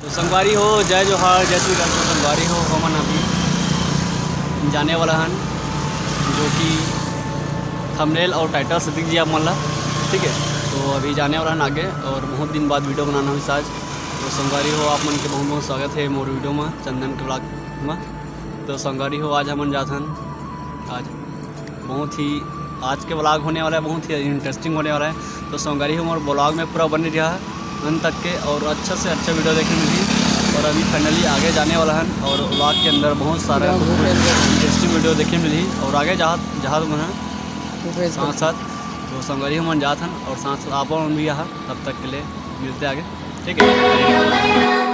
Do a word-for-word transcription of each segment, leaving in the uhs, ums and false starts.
तो संगवारी हो, जय जोहार, जय श्री कृष्ण। संगवारी हो, हमन अभी जाने वाला हन, जो कि थंबनेल और टाइटल से दिख जी आप मन ला, ठीक है। तो अभी जाने वाला हन आगे, और बहुत दिन बाद वीडियो बनाना हुई आज। तो संगवारी हो, आप मन के बहुत बहुत स्वागत है मोर वीडियो में, चंदन के ब्लॉग में। तो संगवारी हो, आज हमन जात हन, आज बहुत ही, आज के ब्लॉग होने वाला है, बहुत ही इंटरेस्टिंग होने वाला है। तो संगवारी हो, मोर ब्लॉग में पूरा बने रहा अंत तक के, और अच्छा से अच्छा वीडियो देखे मिली। और अभी फाइनली आगे जाने वाला हन, और ब्लॉग के अंदर बहुत सारा इंटरेस्टिंग वीडियो देखे मिली। और आगे जहाँ जहाँ मन साथ साथ, तो संगवारी हो, मन जात हन, और साथ साथ आप मन भी यहाँ। तब तक के लिए मिलते आगे, ठीक है।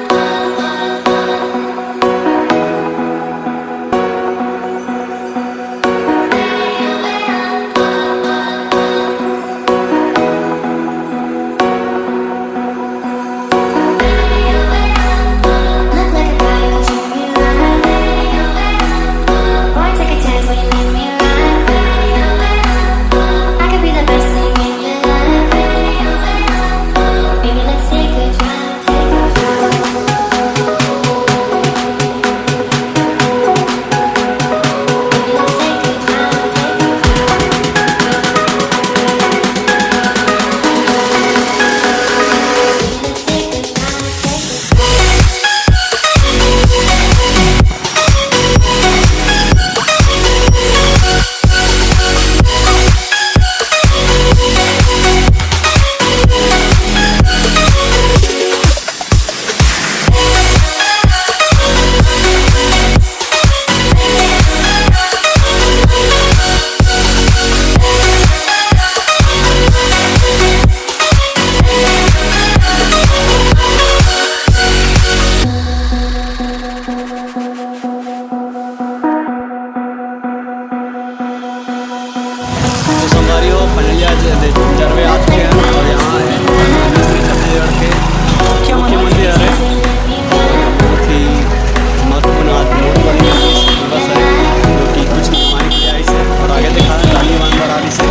तो संगवारी हो, finally आज दे-, जरवे आ चुके हैं और यहाँ है छत्तीसगढ़ के मुख्यमंत्री आ रहे हैं। बहुत ही महत्वपूर्ण आज महत्वपूर्ण दिवस है, जो कि कुछ माइक ले आई से और आगे दिखा रहे हैं, रानी मान बना रही से,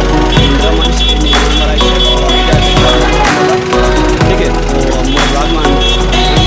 इंदिरा मंच के लिए मान बना रही से और आगे जा चुका है। ठीक है, तो हम लोग vlog में अंत तक बने रहिए।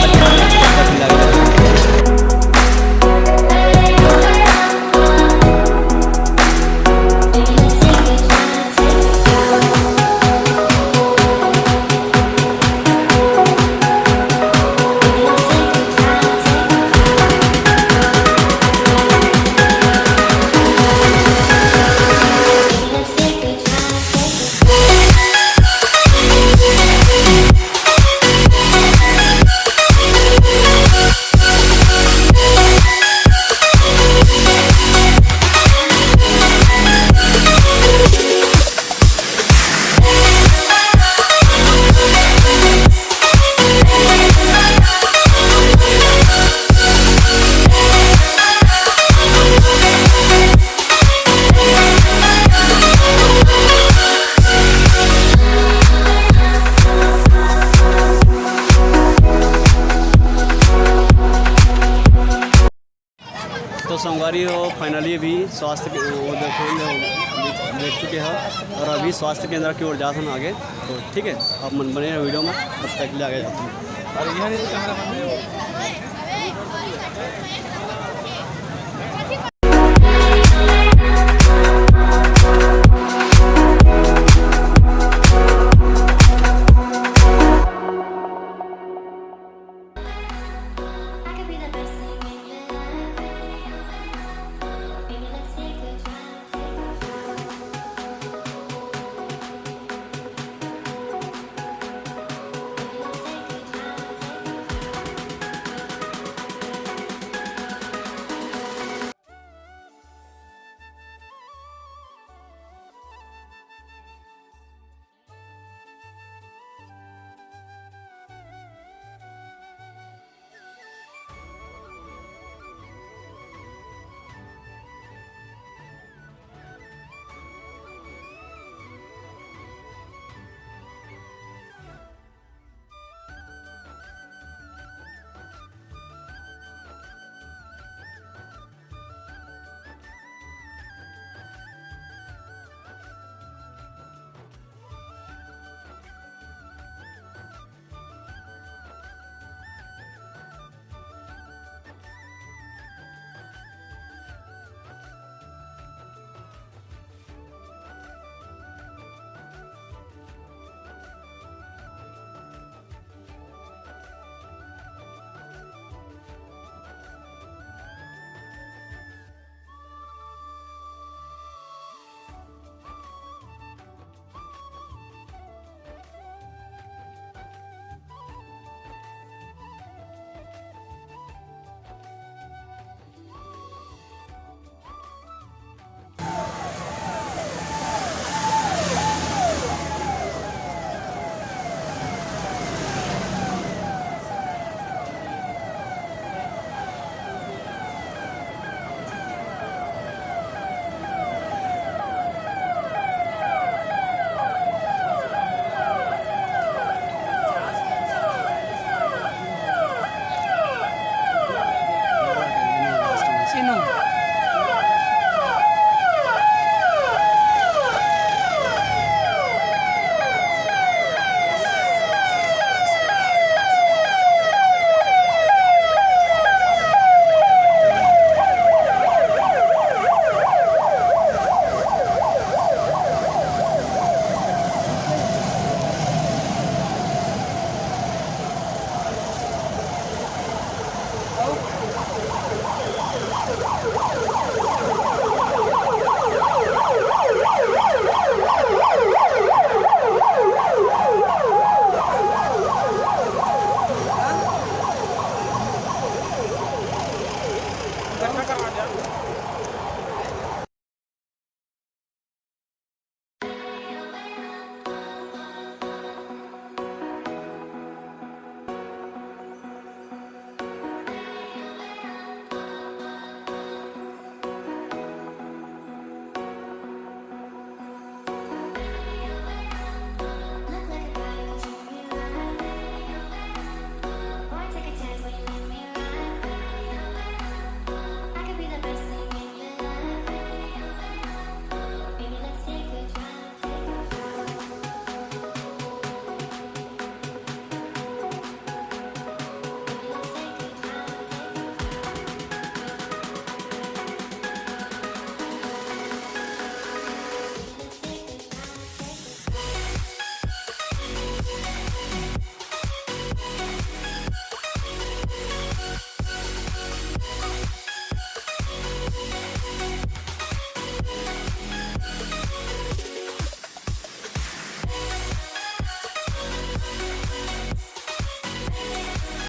तो संगवारी हो, finally अभी स्वास्थ्य के वो देख, देख चुके हैं और अभी स्वास्थ्य केंद्र की ओर जात हन आगे। तो ठीक है, आप मन बने रहो वीडियो में, तब तक के लिए आगे जाते हैं। और यहाँ नहीं तो कैमरा बंद है।